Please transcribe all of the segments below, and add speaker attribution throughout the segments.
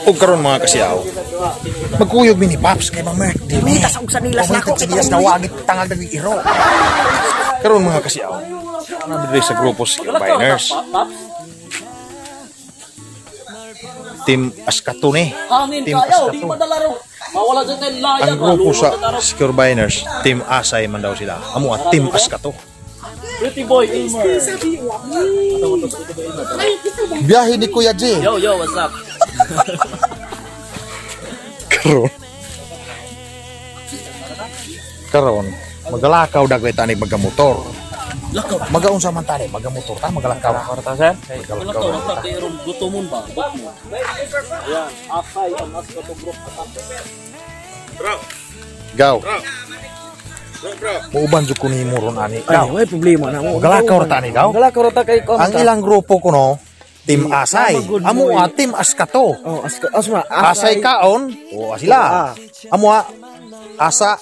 Speaker 1: Ug karon mga kasiyaw, magkuyog mi ni Paps kay Mang Merk.
Speaker 2: Mita sa ugsa nilas nako.
Speaker 1: Sinilas na wagit tangag na iro. Karon mga kasiyaw, nami diri sa grupo sa Biners. Team Askato ni. Team Askato. Ang grupo sa Secure Biners, Team Asay man daw sila. Amo at Team Askato.
Speaker 3: Pretty boy Ilmer.
Speaker 1: Biyahe ni Kuya J.
Speaker 3: Yo yo, what's up?
Speaker 1: Karon magalakaw dagway tani magamotor. Lakaw. Magaunsa man tani magamotor ta magalakaw.
Speaker 3: Ta sir.
Speaker 1: Magalakaw.
Speaker 3: Lakaw kay ron gutomon ba? Ayan, Asay ang Askato group attack.
Speaker 1: Bro. Gaw. Bro. Muuban jud ko nimo ron ani.
Speaker 2: Ay, way problema na mo.
Speaker 1: Magalakaw ra tani gaw.
Speaker 2: Magalakaw ra ta kay
Speaker 1: Ang ilang grupo kuno Team Asay. Amo a Team Askato.
Speaker 2: Oh, asma.
Speaker 1: Asay kaon. O sila. Amo a Asa.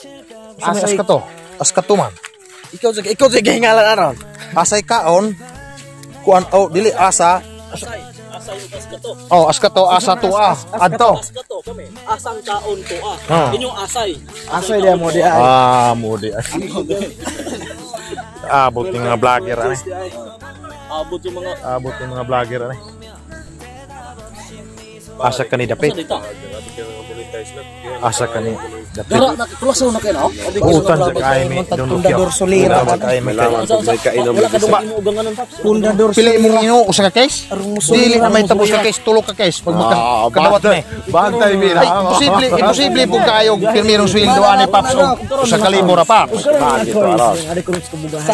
Speaker 1: Asay Askato. Askato man.
Speaker 2: Ikaw sa gihingalan aron.
Speaker 1: Asay kaon. Kuan oh dili asa.
Speaker 3: Asay. Asay ug Askato.
Speaker 1: Oh, Askato asa tuwa. Adto.
Speaker 3: Askato kami. Asang kaon tuwa. Inyong asay.
Speaker 2: Asay dia mo di ay.
Speaker 1: Ah, mo di ay. Abot yung mga vlogger ani.
Speaker 3: Abot yung mga
Speaker 1: Abot yung mga vlogger ani. Asa ka ni dapit. Asa ka ni dapit.
Speaker 3: Dara na kulasaw na kay no.
Speaker 1: Utan sa kay mi
Speaker 2: Pundador solira. Pundador.
Speaker 1: Pila imong ino usa ka case? Dili na may tapos ka case, tulo ka case pag makadawat ni.
Speaker 4: Bantay mi.
Speaker 1: Ay, imposible, imposible pug kaayo pirmirong sweldo ani Paps og usa ka libo ra Paps.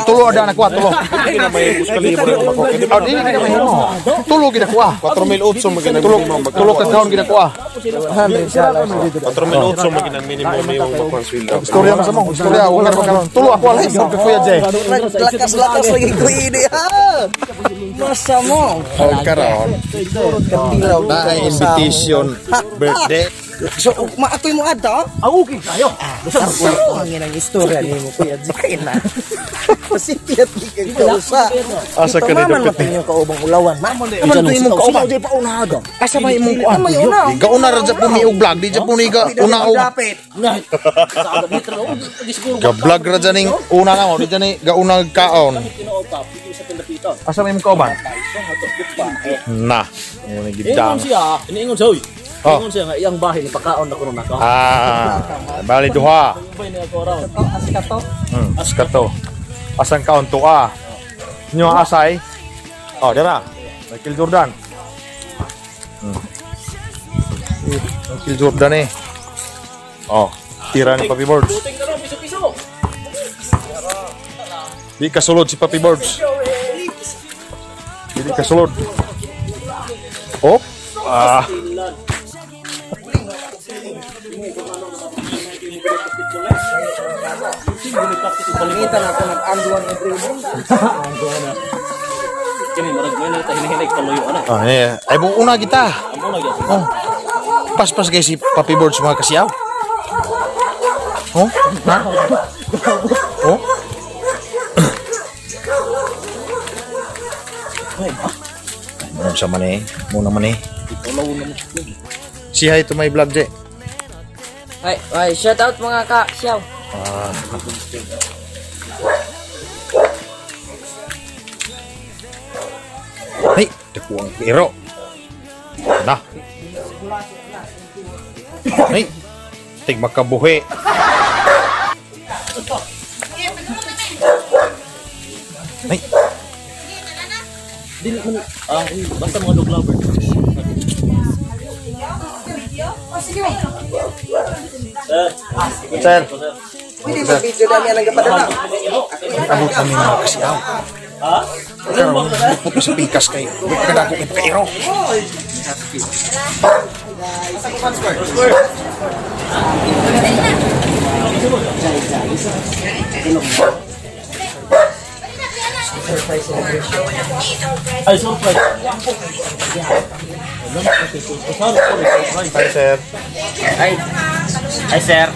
Speaker 1: Tulo ada na kuha, tulo.
Speaker 4: Dili na may usa ka libo ra mako.
Speaker 1: Oh, dili na may himo. Tulo gid kuha.
Speaker 4: 4,008 man
Speaker 1: Tulo, tulo ka kaon gid kuha.
Speaker 4: 4,008 man ang minimum nimong makuha sweldo.
Speaker 1: Istorya man sa mo, istorya wala pa karon. Tulo ako alay sa Kuya Jay.
Speaker 2: Lakas-lakas lagi ko ini ha. Masa mo.
Speaker 1: Og karon. Na invitation birthday.
Speaker 2: So, maatoy mo adto?
Speaker 3: Ah, okay kayo.
Speaker 2: Ang inang istorya nimo Kuya Jay na. Pasipiyat di kay kausa.
Speaker 1: Asa ka ni
Speaker 2: Tumaman
Speaker 1: dapit.
Speaker 2: man inyo kaubang ulawan. Man
Speaker 1: Man to imong kauban.
Speaker 2: Sino pa unahaga?
Speaker 1: Asa may imong kuan?
Speaker 2: May una.
Speaker 1: Gauna ra jud mi og vlog, di jud po ni ga una og
Speaker 2: Dapit.
Speaker 1: ga vlog ra jud ning una na mo, di jud ni gauna kaon. Asa may imong kauban? Na, mo ni gidang.
Speaker 3: Ingon siya, iniingon siya.
Speaker 1: Oh.
Speaker 3: Ingon siya nga iyang bahay ni pakaon na kuno nako.
Speaker 1: Ah, bali duha.
Speaker 3: Bay ni ako raw.
Speaker 2: Askato.
Speaker 1: Askato. Asang kaon tuwa. Inyo ang asay. Oh, dira. Michael Jordan. Michael Jordan eh. Oh, tira ni Papi Birds.
Speaker 3: Puting na raw piso-piso.
Speaker 1: Di kasulod si Papi Birds. Di kasulod. Oh. Ah.
Speaker 2: Pangita na ako nag-anduan every day.
Speaker 3: Kini marag may na hinihinay paluyo ana.
Speaker 1: Ah, eh. Ay, buong una kita.
Speaker 3: Amo na gyud.
Speaker 1: Oh. Paspas kay si Papi Birds mga kasiyaw. Oh? Ha? Oh? Muna sa man eh. Muna man eh. Say hi to my vlog, Jay.
Speaker 5: Ay, ay, shout out mga ka, siyaw.
Speaker 1: Ah. Ay, dakuang iro. Na. Ay, tig makabuhi. Ay,
Speaker 3: Dili man ah basta mga dog lover.
Speaker 1: Sir.
Speaker 2: Pwede ba video dami ang nagapadala?
Speaker 1: Abot kami mga kasiyaw.
Speaker 3: Ha?
Speaker 1: Karon, lupot sa pikas kay. Lupot ka na ako kay pakairo.
Speaker 3: Ay, surprise.
Speaker 1: Hi, sir.
Speaker 5: Ay,
Speaker 3: Ay sir.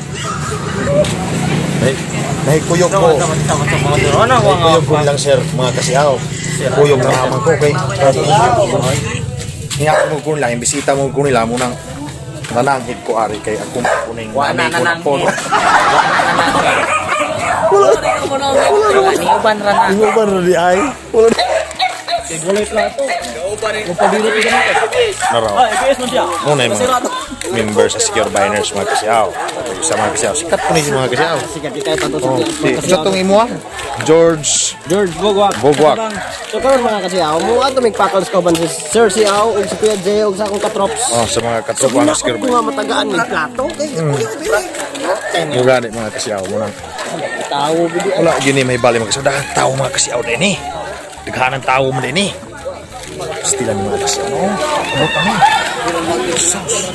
Speaker 1: Nahikuyog ko. Nahikuyog ko lang sir, mga kasiyaw. Kuyog na naman ko kay. Niya mo ko lang, bisita mo ko nila mo nang nananghit ko ari kay akong kuning
Speaker 5: Wala
Speaker 1: nami ko na
Speaker 5: nananghit. Wala nananghit. Ni uban ra na.
Speaker 1: Uban ra di ay. Wala.
Speaker 3: Walay plato. Magpabiro ka na.
Speaker 1: Naraw.
Speaker 3: Ay, PS man siya.
Speaker 1: Muna yung mga member sa Secure Biners mga kasiyaw. Sa mga kasiyaw. Sikat po ni si mga kasiyaw.
Speaker 2: Sikat kita ito
Speaker 1: Oh, sa itong imuha? George
Speaker 2: George Bogwak.
Speaker 1: Bogwak.
Speaker 2: So karon mga kasiyaw, mo ato mig pakals ko ban si Sir Siaw ug si Kuya Jay ug sa akong katrops.
Speaker 1: Oh, sa mga katropa ng Secure
Speaker 2: Ko nga matagaan mig plato kay
Speaker 1: Mugani mga kasiyaw mo nang.
Speaker 2: Tawo gid.
Speaker 1: Wala gini may bali mga kasiyaw. Daghang tao mga kasiyaw din eh. Daghanan tao mo din eh. Stila ni mga kasiyaw. No? Ano pa ni? Sauce.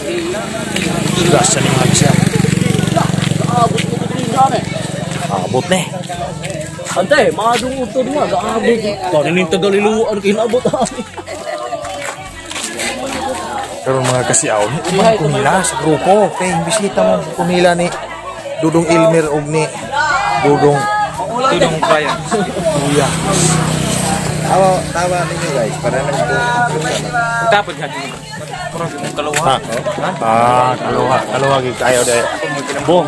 Speaker 1: Gasa ni mga kasiyaw. Abot na eh.
Speaker 3: Ante, maadong utod mo, gaabot. Kanin tagaliluan kay naabot ani.
Speaker 1: Pero mga kasiyaw, uban ko nila sa grupo. Kay bisita mo ko nila ni Dudong Ilmer og ni Dudong
Speaker 4: Tudong Brian.
Speaker 1: Kuya.
Speaker 6: Tawa, tawa ninyo guys, para naman po.
Speaker 4: Tapos nga din.
Speaker 1: Ha? Ah, kaluha. Kaluha gid kayo dai.
Speaker 4: Bong.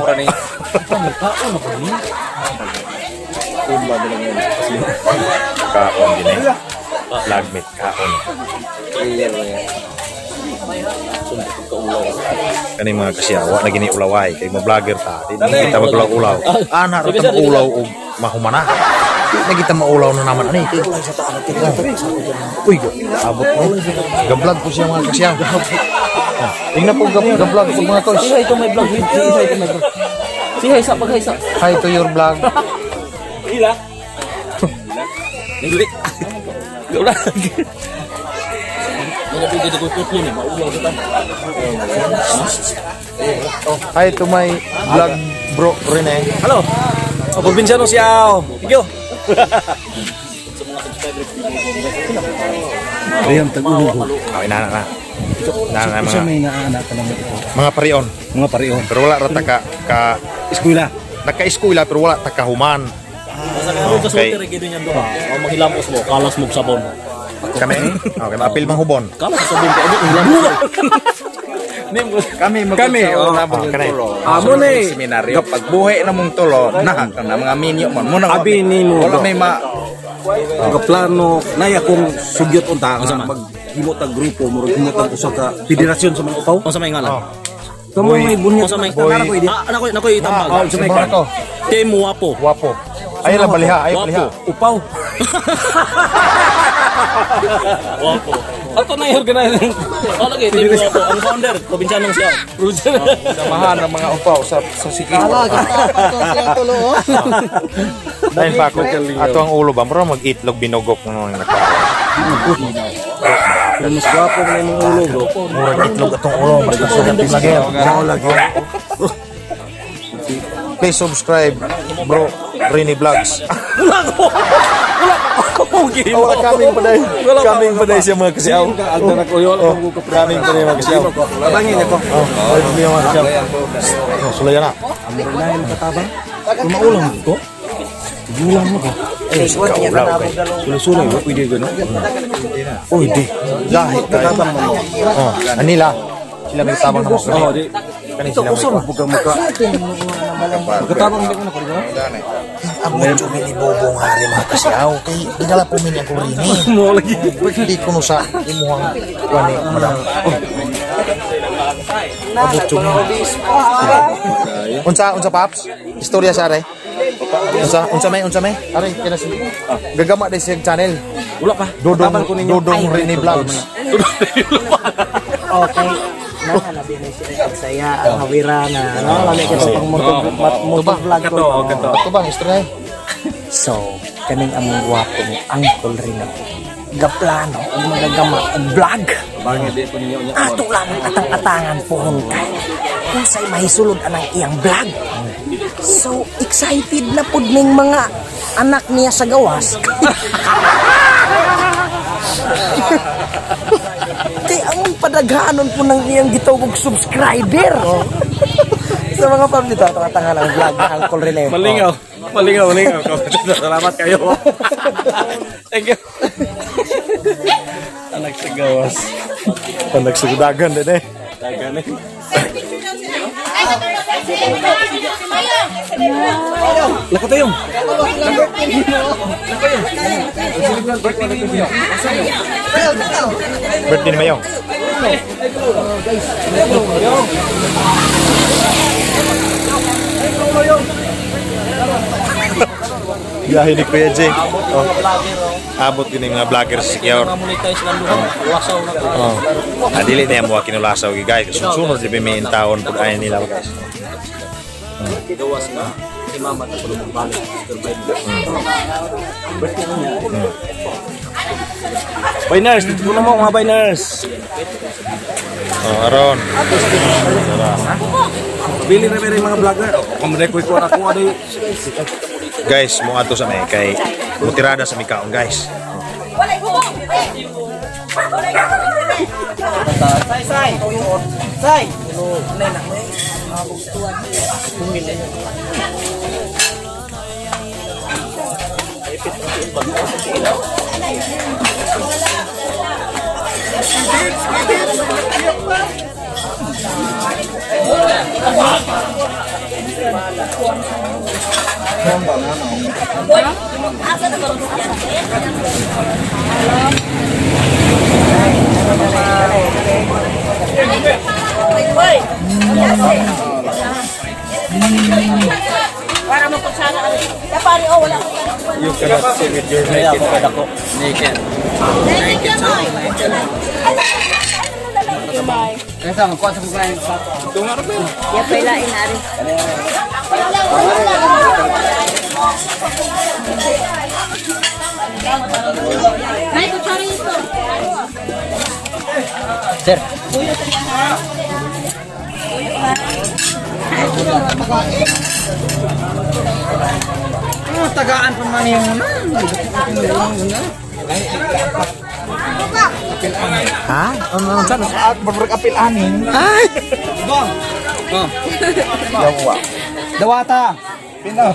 Speaker 1: Kaon gini. Lagmit kaon. Kani mga kasiyaw, wa na gini ulaway kay mo-vlogger ta. Di kita magulaw-ulaw. Ana ra ta maulaw og mahumana. Di na kita maulaw na naman ani. Uy, abot mo. Ga-vlog po siya mga kasiyaw. Tingnan po ga-vlog po mga koys.
Speaker 3: Siya ito may vlog. Siya ito may vlog. Siya isa pag isa.
Speaker 1: Hi to your vlog.
Speaker 3: Ila. Dili. Wala.
Speaker 1: Hi to my vlog bro Rene.
Speaker 3: Hello. O probinsyano siya. Thank you.
Speaker 6: Ayam tag-ulo.
Speaker 1: Okay, na na. Na
Speaker 6: Usa
Speaker 1: mga
Speaker 6: may naana ka lang ito.
Speaker 1: mga parion.
Speaker 6: Mga parion.
Speaker 1: Pero wala ra ta ka
Speaker 6: Eskwela.
Speaker 1: naka-eskwela pero wala ta kahuman.
Speaker 3: Okay. O maghilamos mo, kalas mo sabon.
Speaker 1: Kami? Okay, maapil mang hubon.
Speaker 3: Kalas sabon ko, abot hilamos.
Speaker 6: Kami kami oh,
Speaker 1: Kanay.
Speaker 6: Amo na seminaryo pagbuhi na mong tulo na na mga minyo man mo na
Speaker 7: Abi nimo,
Speaker 6: wala
Speaker 7: bro.
Speaker 6: may ma
Speaker 7: Gaplano naya kung sugyot unta nga maghimo tag grupo murag himo tag usa ka federasyon sa mga upaw.
Speaker 3: Unsa may ngalan?
Speaker 7: Kamo may bunyag
Speaker 3: Unsa may
Speaker 7: Nara ko idi.
Speaker 3: Ah, nako nako itambag.
Speaker 1: Oh, sa may ko.
Speaker 3: Team Wapo.
Speaker 1: Wapo. Ay la baliha, ay baliha.
Speaker 7: Upaw.
Speaker 3: Wapo. Ato na i-organize. Oh, lagi Team Wapo, ang founder, probinsyano siya.
Speaker 6: samahan ng mga upaw sa sikip.
Speaker 1: Dahil pa ako, ato ang ulo ba? Mura mag-itlog binugok mo nung nakaon.
Speaker 7: Pero mas gwapo man imong ulo, bro.
Speaker 1: Murag itlog atong ulo, basta sugat vlogger. Please subscribe, bro Rini Vlogs.
Speaker 3: Wala ko. Wala ko.
Speaker 1: Oh, wala kaming paday. Kaming paday siya mga kasiyaw.
Speaker 7: Alta na ko yun.
Speaker 1: Oh, kaming paday mga kasiyaw.
Speaker 6: Labangin ako.
Speaker 1: Oh, ay problema mga kasiyaw. Oh, sulay na.
Speaker 7: Maulang ko. Gulang mo ko.
Speaker 1: Eh, kaulaw kay.
Speaker 7: Sulay-sulay wa pwede gano.
Speaker 1: Uy, di. Lahi tayo. Oh, anila. Sila may tabang na mo.
Speaker 7: Oh, di.
Speaker 1: Kani sila may
Speaker 7: Usa man pud ka maka. Katabang di ko na ko.
Speaker 1: Amo chumi ni Bobong hari mga kasiyaw. Kay dinala po mi ni ako rini.
Speaker 7: Mo lagi.
Speaker 1: Hindi ko no sa imuhang kuan ni madam. Oh. Abo chumi. Unsa unsa paps? Istorya sa are. Unsa unsa may unsa may? Are kina si gagama day siyang channel.
Speaker 7: Wala pa.
Speaker 1: Dodong Dodong Rini Vlogs.
Speaker 2: Okay. Nakalabi na siya saya ang hawira na no lami kay pang moto vlog ko.
Speaker 1: Kato bang istorya?
Speaker 2: So, kaning among gwapong uncle rin ako. Gaplano og magagama og vlog. Ato lang atang-atangan pohon kay unsay mahisulod anang iyang vlog. So excited na pud ning mga anak niya sa gawas. Kay among padaghanon po ng iyang gitawag og subscriber. Sa mga pam dito, atang-atangan ang vlog na Uncle Rene.
Speaker 7: Malingaw. Malingaw, malingaw. Salamat kayo. Thank you. Anak sa gawas.
Speaker 1: Anak sa dagan din eh.
Speaker 7: Dagan eh. Lako tayo.
Speaker 1: Birthday ni Mayong. Biyahe ni Kuya Jay. Oh. Abot din yung mga vlogger sa Siquijor. Oh. Dili na yung mga kinulasaw guys. Sunod di may taon pag ayaw nila guys.
Speaker 3: Gawas na. Si mama na tulong balik.
Speaker 7: Biners, dito na mo mga biners.
Speaker 1: Oh, aron.
Speaker 7: Bili na rin mga vlogger. Kung may ko ako aday.
Speaker 1: Guys, mo ato sa may kay mutirada sa mikaon guys.
Speaker 2: Say say. Say.
Speaker 1: You cannot see with your naked eye.
Speaker 3: Naked.
Speaker 5: Sir.
Speaker 6: Tagaan pa man yung
Speaker 1: Ha? Ano saan? Apil anin. Ay.
Speaker 6: Bong. Dawa. Dawata. Pino.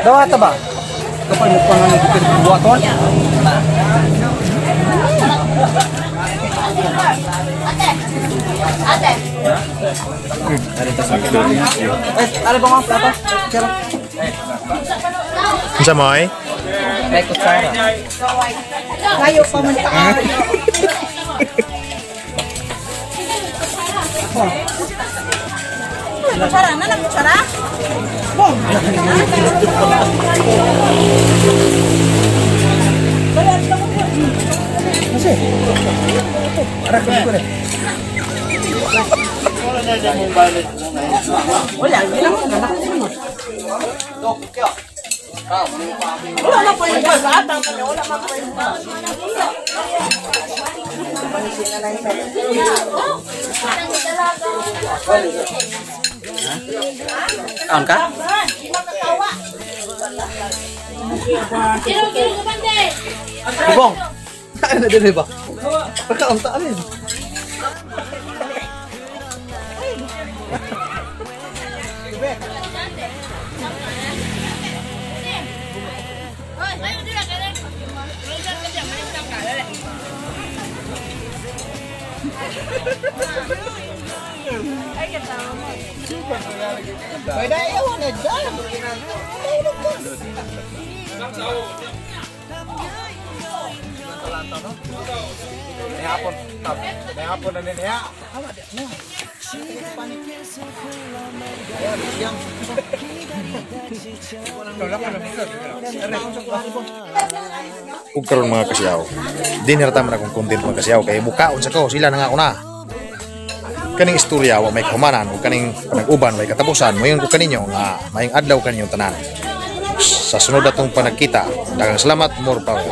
Speaker 6: Dawata ba? Kapag mo pangalan dito buwaton.
Speaker 8: Ate.
Speaker 6: Eh, ano ba mga plato? Kero.
Speaker 1: Unsa mo ay?
Speaker 6: May kutsara.
Speaker 8: Kayo pa man pa. Kutsara na lang kutsara. Bong.
Speaker 6: Kasi.
Speaker 5: Wala, wala na po yung pag-atang kami, wala man po yung
Speaker 6: Kaon ka? Bong. Ano dili ba? Pagkaon ta alin.
Speaker 1: Hapon na niya. Ug karon mga kasiyaw, dinherta man akong content mga kasiyaw kay mukaon sa ko sila na nga una. Kaning istorya wa may kahumanan ug kaning panag-uban may katapusan, moingon ko kaninyo nga maayong adlaw kaninyong tanan. Sa sunod atong panagkita, daghang salamat, more power.